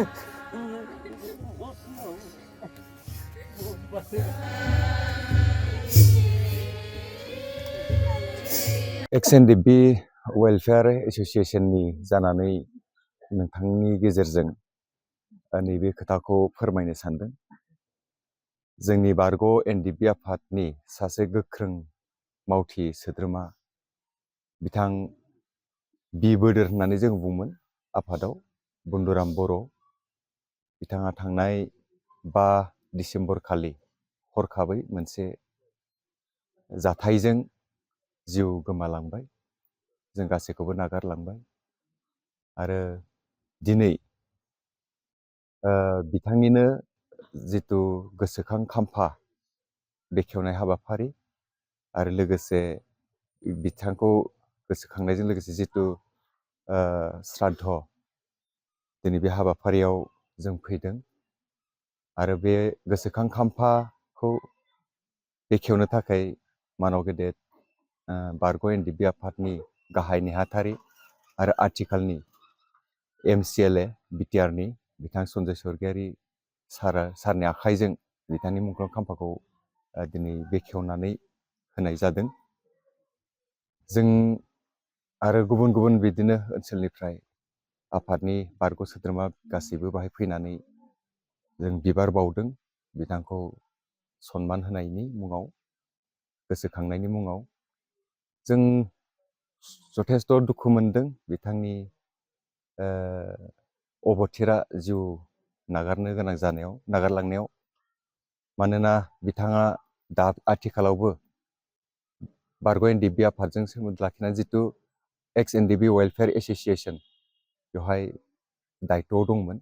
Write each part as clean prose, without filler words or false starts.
XNDP welfare एसोसिएशननि जानानै नोंथांनि गेजेरजों नैबे खोथाखौ फोरमायनो सानदों। जोंनि बारग' एनडिपि आफादनि सासे गोख्रों मावथि सोद्रोमा बिथां बि बोदोर होननानै जों बुंमोन आफादाव बन्दुराम बर' बिथाङा थांनाय 5 डिसेम्बर खालि हरखाबै मोनसे जाथायजों जिउ गोमालांबाय। जों गासैखौबो नागारलांबाय आरो दिनै बिथांनिनो जितु गोसोखां खाम्फा बेखेवनाय हाबाफारि आरो लोगोसे बिथांखौ गोसोखांनायजों लोगोसे जितु श्राद्ध दिनै बे हाबाफारियाव जों फैदों आरो बे गोसोखां खाम्फाखौ बेखेवनो थाखाय मानव गेदेर बारग' एनडिपि आफादनि गाहाय नेहाथारि आरो आथिखालनि MCLA बिटिआरनि बिथां सन्जय स्वर्गियारि सारनि आखाइजों बिथांनि मुंख्लं खाम्फाखौ दिनै बेखेवनानै होनाय जादों। जों आरो गुबुन गुबुन बिदिनो ओनसोलनिफ्राय आफादनि बारग' सोद्रोमा गासैबो बाहाय फैनानै जों बिबार बावदों बिथांखौ सनमान होनायनि मुङाव गोसोखांनायनि मुङाव जों जथेस्थ' दुखु मोनदों बिथांनि अबथिरा जिउ नागारनो गोनां जानायाव नागारलांनायाव मानोना बिथाङा दा आथिखालावबो बारग' एनडिपि आफादजों सोमोन्दो लाखिनानै जितु XNDP वेलफेयार एसोसिएशन बेवहाय दायथ'आव दंमोन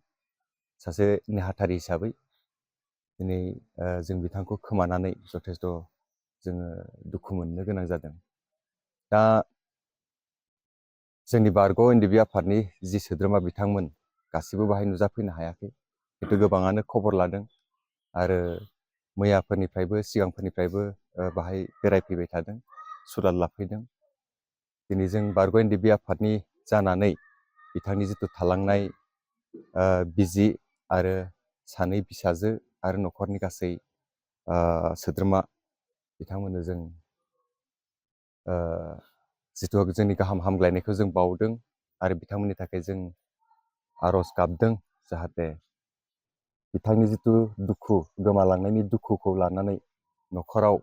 सासे नेहाथारि हिसाबै दिनै जों बिथांखौ खोमानानै जथेस्थ' जोङो दुखु मोननो गोनां जादों। दा जोंनि बारग' एनडिपि आफादनि जि सोद्रोमा बिथांमोन गासिबो बाहाय नुजाफैनो हायाखै खिन्थु गोबाङानो खबर लादों आरो मैयाफोरनिफ्रायबो सिगांफोरनिफ्रायबो बाहाय बेरायफैबाय थादों सुलाद लाफैदों। दिनै जों बारग' एनडिपि आफादनि जानानै बिथांनि जितु थालांनाय बिसि आरो 2 फिसाजो आरो न'खरनि गासै सोद्रोमा बिथांमोननो जों जितु जोंनि गाहाम हामग्लायनायखौ जों बावदों आरो बिथांमोननि थाखाय जों आर'ज गाबदों जाहाथे बिथांनि जितु दुखु गोमालांनायनि दुखुखौ लानानै न'खराव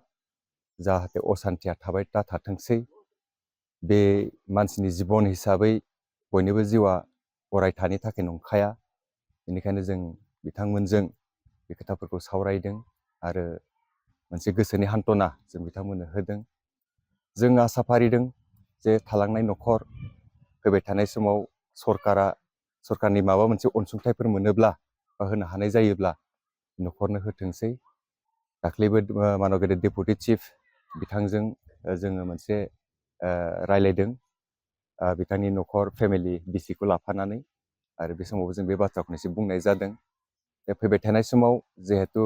जाहाथे असान्थिया थाबाय थाथोंसै। बे मानसिनि जिबन हिसाबै बयनिबो जिउआ अरायथानि थाखाय नंखाया बेनिखायनो जों बिथांमोनजों बे खोथाफोरखौ सावरायदों आरो मोनसे गोसोनि हान्थना जों बिथांमोननो होदों। जों आसा फारिदों जे थालांनाय न'खर फैबाय थानाय समाव सरकारनि माबा मोनसे अनसुंथाइफोर मोनोब्ला बा होनो हानाय जायोब्ला न'खरनो होथोंसै। दाख्लैबो मानव गेदेर डेपुटि चिफ बिथांजों जोङो मोनसे रायलायदों बिथांनि न'खर फेमिलि बिसिखौ लाफानानै आरो बे समावबो जों बे बाथ्राखौनो एसे बुंनाय जादों। फैबाय थानाय समाव जिहेतु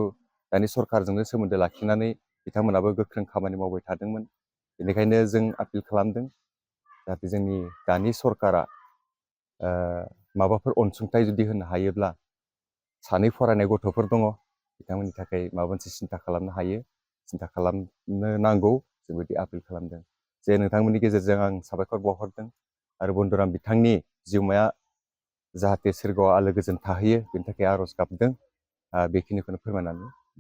दानि सरकारजोंनो सोमोन्दो लाखिनानै बिथांमोनाबो गोख्रों खामानि मावबाय थादोंमोन बेनिखायनो जों आपिल खालामदों जाहाथे जोंनि दानि सरकारा माबाफोर अनसुंथाइ जुदि होनो हायोब्ला 2 फरायनाय गथ'फोर दङ बिथांमोननि थाखाय माबा मोनसे सिन्था खालामनो हायो सिन्था खालामनो नांगौ जों बिदि आपिल खालामदों। जे नोंथांमोननि गेजेरजों आं साबायखर बावहरदों आरो बन्दुराम बिथांनि जिउमाया जाहाथे सोरगोआव आलो गोजोन थाहैयो बेनि थाखाय आर'ज गाबदों बेखिनिखौनो फोरमायनानै